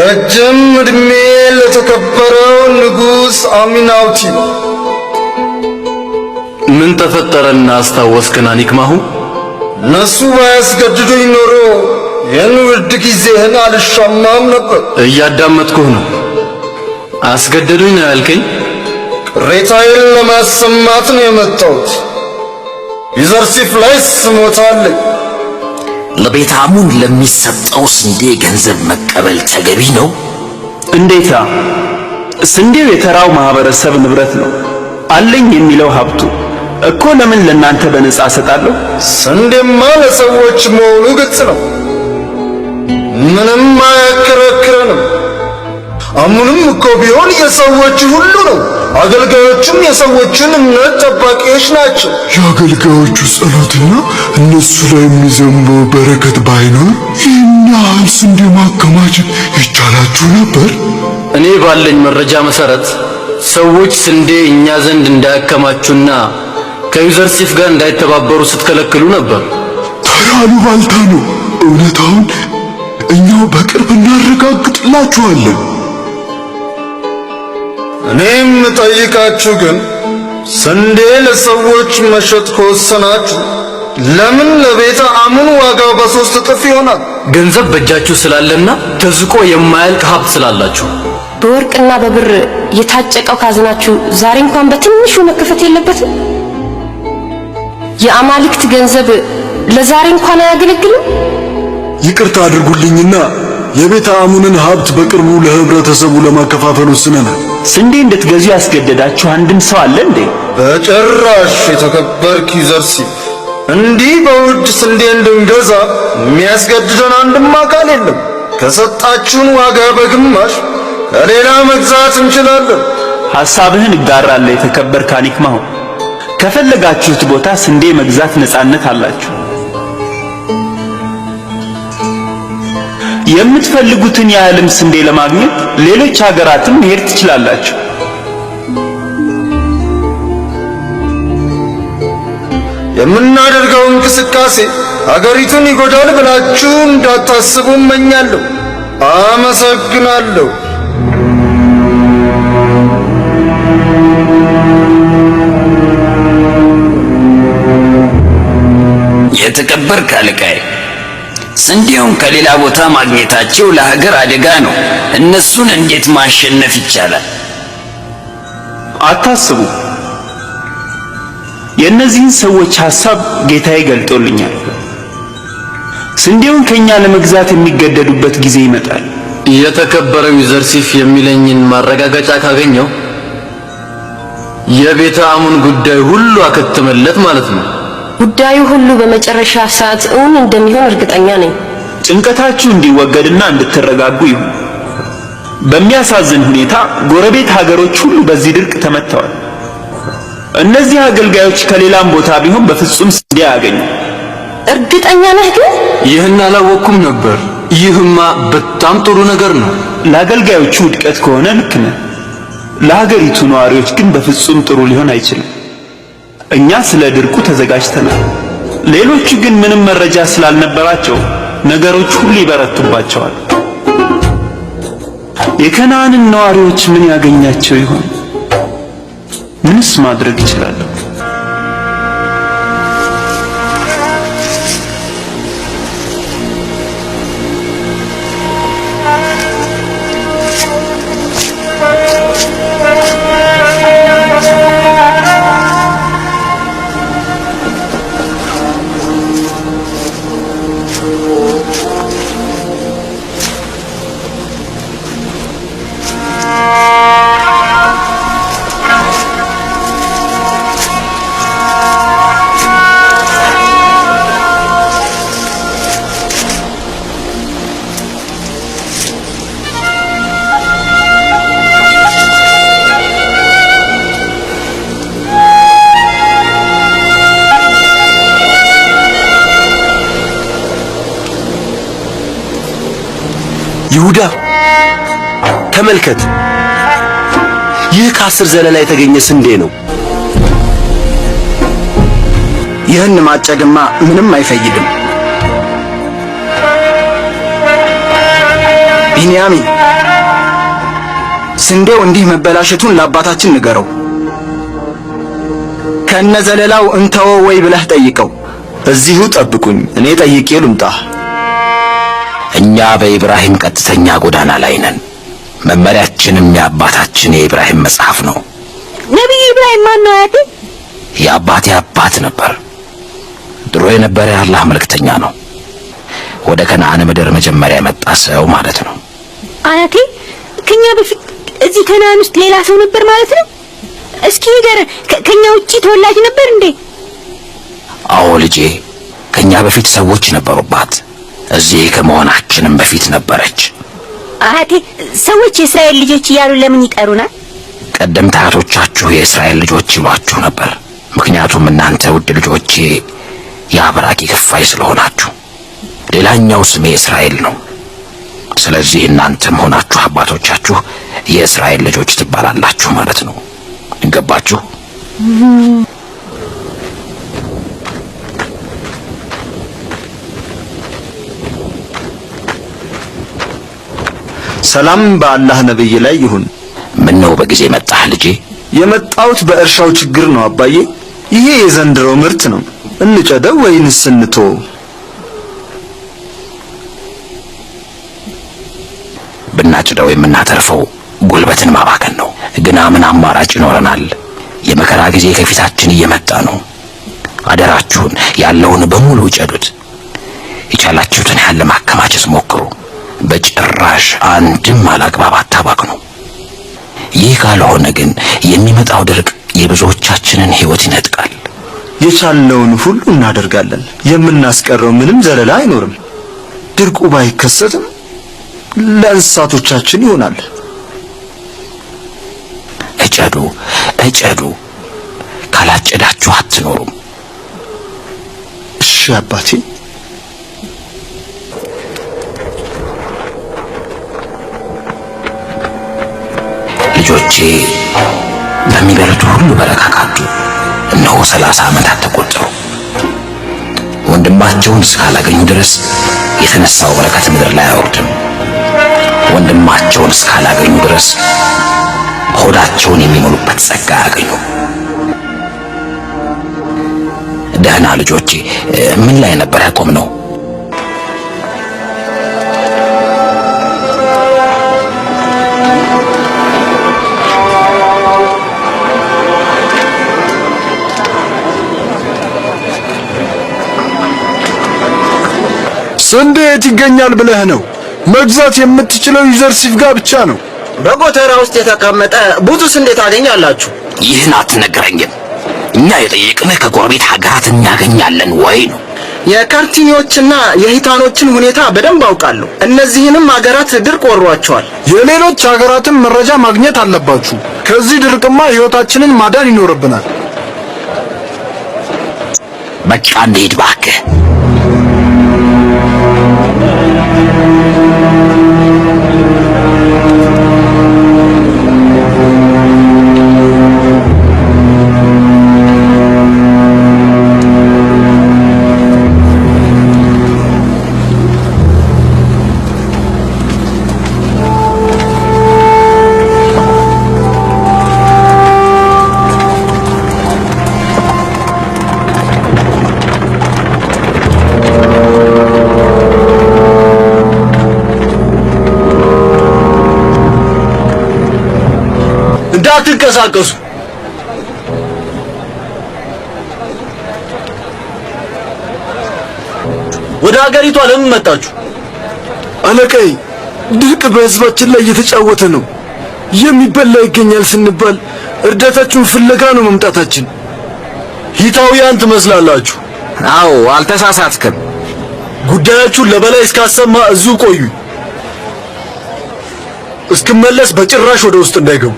ረጅም ዕድሜ ለተከበረው ንጉሥ አሚናውቲ። ምን ተፈጠረና አስታወስከን አኒክማሁ? እነሱ ባያስገድዱኝ ኖሮ ይህን ውድ ጊዜህን አልሻማም ነበር። እያዳመጥኩህ ነው። አስገደዱኝ ነው ያልከኝ? ቅሬታዬን ለማሰማት ነው የመጣሁት። ዩዘርሲፍ ላይ ስሞታለኝ። ለቤተ አሙን ለሚሰጠው ስንዴ ገንዘብ መቀበል ተገቢ ነው? እንዴታ! ስንዴው የተራው ማህበረሰብ ንብረት ነው። አለኝ የሚለው ሀብቱ እኮ ለምን ለናንተ በነጻ እሰጣለሁ? ስንዴማ ለሰዎች መሆኑ ግልጽ ነው። ምንም አያከራክረንም። አሙንም እኮ ቢሆን የሰዎች ሁሉ ነው። አገልጋዮቹም የሰዎችን እምነት ጠባቂዎች ናቸው። የአገልጋዮቹ ጸሎትና እነሱ ላይ የሚዘንበው በረከት ባይኖር ይህን ያህል ስንዴ ማከማቸት ይቻላችሁ ነበር? እኔ ባለኝ መረጃ መሰረት ሰዎች ስንዴ እኛ ዘንድ እንዳያከማቹና ከዩዘርሲፍ ጋር እንዳይተባበሩ ስትከለክሉ ነበር። ተራ አሉባልታ ነው። እውነታውን እኛው በቅርብ እናረጋግጥላችኋለን። እኔም ጠይቃችሁ ግን ስንዴ ለሰዎች መሸጥ ከወሰናችሁ ለምን ለቤተ አሙን ዋጋው በ3 እጥፍ ይሆናል? ገንዘብ በእጃችሁ ስላለና ተዝቆ የማያልቅ ሀብት ስላላችሁ። በወርቅና በብር የታጨቀው ካዝናችሁ ዛሬ እንኳን በትንሹ መከፈት የለበትም? የአማልክት ገንዘብ ለዛሬ እንኳን አያገለግልም? ይቅርታ አድርጉልኝና የቤተ አሙንን ሀብት በቅርቡ ለህብረተሰቡ ለማከፋፈል ወስነናል። ስንዴ እንድትገዙ ያስገደዳችሁ አንድም ሰው አለ እንዴ? በጭራሽ የተከበርክ ዩዘርሲፍ፣ እንዲህ በውድ ስንዴ እንድንገዛ የሚያስገድደን አንድም አካል የለም። ከሰጣችሁን ዋጋ በግማሽ ከሌላ መግዛት እንችላለን። ሐሳብህን እጋራለሁ የተከበርክ አኒክማሁ። ከፈለጋችሁት ቦታ ስንዴ መግዛት ነጻነት አላችሁ። የምትፈልጉትን ያህልም ስንዴ ለማግኘት ሌሎች ሀገራትም መሄድ ትችላላችሁ። የምናደርገው እንቅስቃሴ ሀገሪቱን ይጎዳል ብላችሁ እንዳታስቡ እመኛለሁ። አመሰግናለሁ። የተከበርክ አለቃዬ፣ ስንዴውን ከሌላ ቦታ ማግኘታቸው ለሀገር አደጋ ነው። እነሱን እንዴት ማሸነፍ ይቻላል? አታስቡ። የእነዚህን ሰዎች ሐሳብ ጌታዬ ገልጦልኛል። ስንዴውን ከኛ ለመግዛት የሚገደዱበት ጊዜ ይመጣል። የተከበረው ዩዘርሲፍ የሚለኝን ማረጋገጫ ካገኘው የቤተ አሙን ጉዳይ ሁሉ አከተመለት ማለት ነው። ጉዳዩ ሁሉ በመጨረሻ ሰዓት እውን እንደሚሆን እርግጠኛ ነኝ። ጭንቀታችሁ እንዲወገድና እንድትረጋጉ ይሁን። በሚያሳዝን ሁኔታ ጎረቤት ሀገሮች ሁሉ በዚህ ድርቅ ተመተዋል። እነዚህ አገልጋዮች ከሌላም ቦታ ቢሆን በፍጹም ስንዴ አያገኙም። እርግጠኛ ነህ ግን? ይህን አላወቅኩም ነበር። ይህማ በጣም ጥሩ ነገር ነው። ለአገልጋዮቹ ውድቀት ከሆነ ልክ ነህ። ለሀገሪቱ ነዋሪዎች ግን በፍጹም ጥሩ ሊሆን አይችልም። እኛ ስለ ድርቁ ተዘጋጅተናል። ሌሎቹ ግን ምንም መረጃ ስላልነበራቸው ነገሮች ሁሉ ይበረቱባቸዋል። የከነዓንን ነዋሪዎች ምን ያገኛቸው ይሆን? ምንስ ማድረግ እችላለሁ? ይሁዳ ተመልከት፣ ይህ ከ10 ዘለላ የተገኘ ስንዴ ነው። ይህን ማጨድማ ምንም አይፈይድም። ቢንያሚን፣ ስንዴው እንዲህ መበላሸቱን ለአባታችን ንገረው። ከነዘለላው እንተወው ወይ ብለህ ጠይቀው። እዚሁ ጠብቁኝ፣ እኔ ጠይቄ ልምጣ። እኛ በኢብራሂም ቀጥተኛ ጎዳና ላይ ነን። መመሪያችንም የአባታችን የኢብራሂም መጽሐፍ ነው። ነቢዩ ኢብራሂም ማን ነው አያቴ? የአባቴ አባት ነበር። ድሮ የነበረ የአላህ መልእክተኛ ነው። ወደ ከነዓን ምድር መጀመሪያ የመጣ ሰው ማለት ነው። አያቴ ከኛ በፊት እዚህ ከነዓን ውስጥ ሌላ ሰው ነበር ማለት ነው? እስኪ ንገረን፣ ከኛ ውጪ ተወላጅ ነበር እንዴ? አዎ ልጄ፣ ከኛ በፊት ሰዎች ነበሩባት። እዚህ ከመሆናችንም በፊት ነበረች። አያቴ ሰዎች የእስራኤል ልጆች እያሉ ለምን ይጠሩናል? ቀደምት አያቶቻችሁ የእስራኤል ልጆች ይሏችሁ ነበር። ምክንያቱም እናንተ ውድ ልጆቼ የአብራኬ ክፋይ ስለሆናችሁ። ሌላኛው ስሜ እስራኤል ነው። ስለዚህ እናንተም ሆናችሁ አባቶቻችሁ የእስራኤል ልጆች ትባላላችሁ ማለት ነው። ገባችሁ? ሰላም በአላህ ነብይ ላይ ይሁን። ምን ነው በጊዜ መጣህ ልጄ? የመጣሁት በእርሻው ችግር ነው አባዬ። ይሄ የዘንድሮው ምርት ነው። እንጨደው ወይንስ እንተወው? ብናጭደው የምናተርፈው ጉልበትን ማባከን ነው። ግና ምን አማራጭ ይኖረናል? የመከራ ጊዜ ከፊታችን እየመጣ ነው። አደራችሁን ያለውን በሙሉ እጨዱት። የቻላችሁትን ያህል ለማከማቸት ሞክሩ። በጭራሽ አንድም አላግባብ አታባክኑ። ይህ ካልሆነ ግን የሚመጣው ድርቅ የብዙዎቻችንን ሕይወት ይነጥቃል። የቻልነውን ሁሉ እናደርጋለን። የምናስቀረው ምንም ዘለላ አይኖርም። ድርቁ ባይከሰትም ለእንስሳቶቻችን ይሆናል። እጨዱ፣ እጨዱ። ካላጨዳችሁ አትኖሩም። እሺ አባቴ። ልጆቼ በሚበሉት ሁሉ በረካ ካጡ እነሆ 30 ዓመታት ተቆጠሩ። ወንድማቸውን እስካላገኙ ድረስ የተነሳው በረከት ምድር ላይ አይወርድም። ወንድማቸውን እስካላገኙ ድረስ ሆዳቸውን የሚሞሉበት ጸጋ አያገኙ። ደህና ልጆቼ፣ ምን ላይ ነበር ያቆምነው? ስንዴ የት ይገኛል ብለህ ነው? መግዛት የምትችለው ዩዘርሲፍ ጋር ብቻ ነው። በጎተራ ውስጥ የተቀመጠ ብዙ ስንዴ ታገኛላችሁ። ይህን አትነግረኝም። እኛ የጠየቅንህ ከጎረቤት ሀገራት እናገኛለን ወይ ነው። የካርቲኒዎችና የሂታኖችን ሁኔታ በደንብ አውቃለሁ። እነዚህንም ሀገራት ድርቅ ወሯቸዋል። የሌሎች ሀገራትን መረጃ ማግኘት አለባችሁ። ከዚህ ድርቅማ ህይወታችንን ማዳን ይኖርብናል። በቃ እንሂድ እባክህ። እንዳትንቀሳቀሱ። ወደ ሀገሪቷ ለምን መጣችሁ? አለቃዬ፣ ድርቅ በህዝባችን ላይ እየተጫወተ ነው። የሚበላ ይገኛል ስንባል እርዳታችሁን ፍለጋ ነው መምጣታችን። ሂታውያን ትመስላላችሁ። አዎ፣ አልተሳሳትክም። ጉዳያችሁን ለበላይ እስካሰማ እዚሁ ቆዩ። እስክመለስ በጭራሽ ወደ ውስጥ እንዳይገቡ።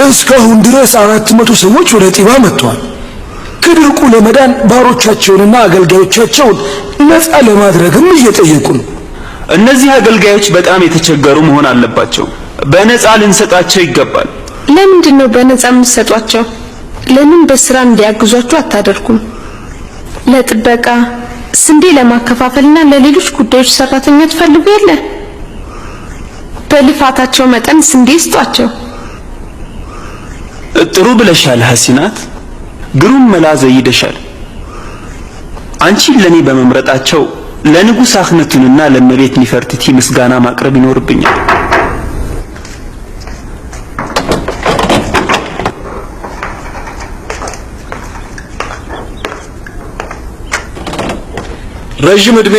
እስካሁን ድረስ 400 ሰዎች ወደ ጢባ መጥተዋል። ከድርቁ ለመዳን ባሮቻቸውንና አገልጋዮቻቸውን ነፃ ለማድረግም እየጠየቁ ነው። እነዚህ አገልጋዮች በጣም የተቸገሩ መሆን አለባቸው። በነፃ ልንሰጣቸው ይገባል። ለምንድን ነው በነፃ የምትሰጧቸው? ለምን በስራ እንዲያግዟችሁ አታደርጉም? ለጥበቃ፣ ስንዴ ለማከፋፈልና ለሌሎች ጉዳዮች ሰራተኛ ትፈልጉ የለ? በልፋታቸው መጠን ስንዴ ስጧቸው። ጥሩ ብለሻል ሐሲናት፣ ግሩም መላ ዘይደሻል። አንቺን ለኔ በመምረጣቸው ለንጉሥ አክነቱንና ለእመቤት ኒፈርቲቲ ምስጋና ማቅረብ ይኖርብኛል። ረዥም ዕድሜ